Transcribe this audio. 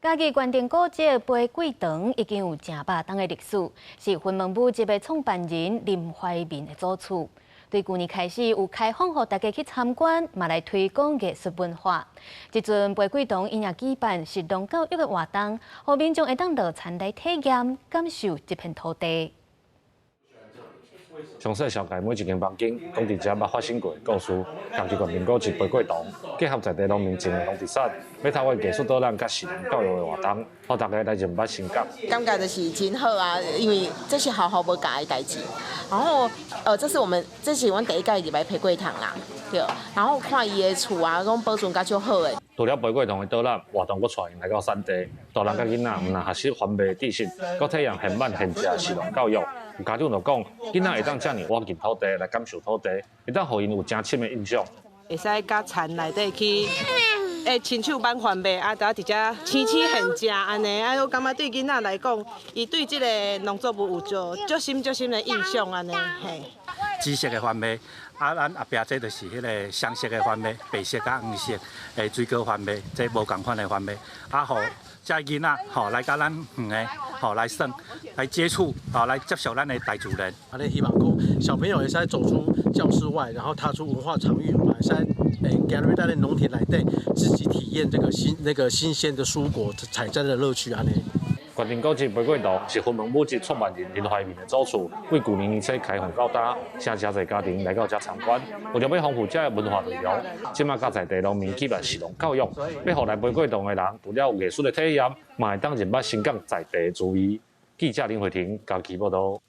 嘉義關定古蹟培桂堂已經有成百冬的歷史，是雲門舞集的創辦人林懷民的祖厝。對舊年開始有開放予大家去參觀，嘛來推廣藝術文化。這陣培桂堂𪜶也舉辦食農教育的活動，予民眾會當落田來體驗、感受這片土地。詳細紹介每一間房間，講佇遮捌發生過的故事。嘉義縣民古蹟培桂堂，結合在地農民種的農特產，欲透過藝術導覽佮食農教育的活動，予大家來認捌新港。感覺就是真好啊，因為這是學校無教的代誌。然後，這是阮第一屆入來培桂堂啦，對。然後看伊的厝啊，攏保存甲足好的。除了培桂堂的導覽活動，閣帶𪜶來到產地，大人佮囡仔毋但學習番麥知識，閣體驗現挽現食食農教育。有家長就講，囡仔會當遮爾倚近土地來感受土地，會當予𪜶有誠深的印象。會使佮田內底去，會親手挽番麥，啊，就佇遮青青現食按呢，啊，我感覺對囡仔來講，伊對這個農作物有足足深足深的印象按呢，嘿。紫色的番麥，啊，咱後壁這就是彼个雙色的番麥，白色佮黃色的水果番麥，這無仝款的番麥，啊，予遮囡仔吼來佮咱園的吼來耍，來接觸，吼來接觸咱的大自然。啊，咱希望講小朋友會使走出教室外，然後踏出文化場域，會使行入咱的農田內底，自己體驗這個新那個新鮮的蔬果採摘的樂趣按呢。關定古蹟培桂堂是雲門舞集創辦人林懷民的祖厝，對舊年年初開放到今，誠濟家庭來到遮參觀。為著欲豐富遮的文化內容，這馬佮在地農民舉辦食農教育，欲予來培桂堂的人，除了有藝術的體驗，嘛會當認捌新港在地的滋味。記者林慧婷嘉義報導。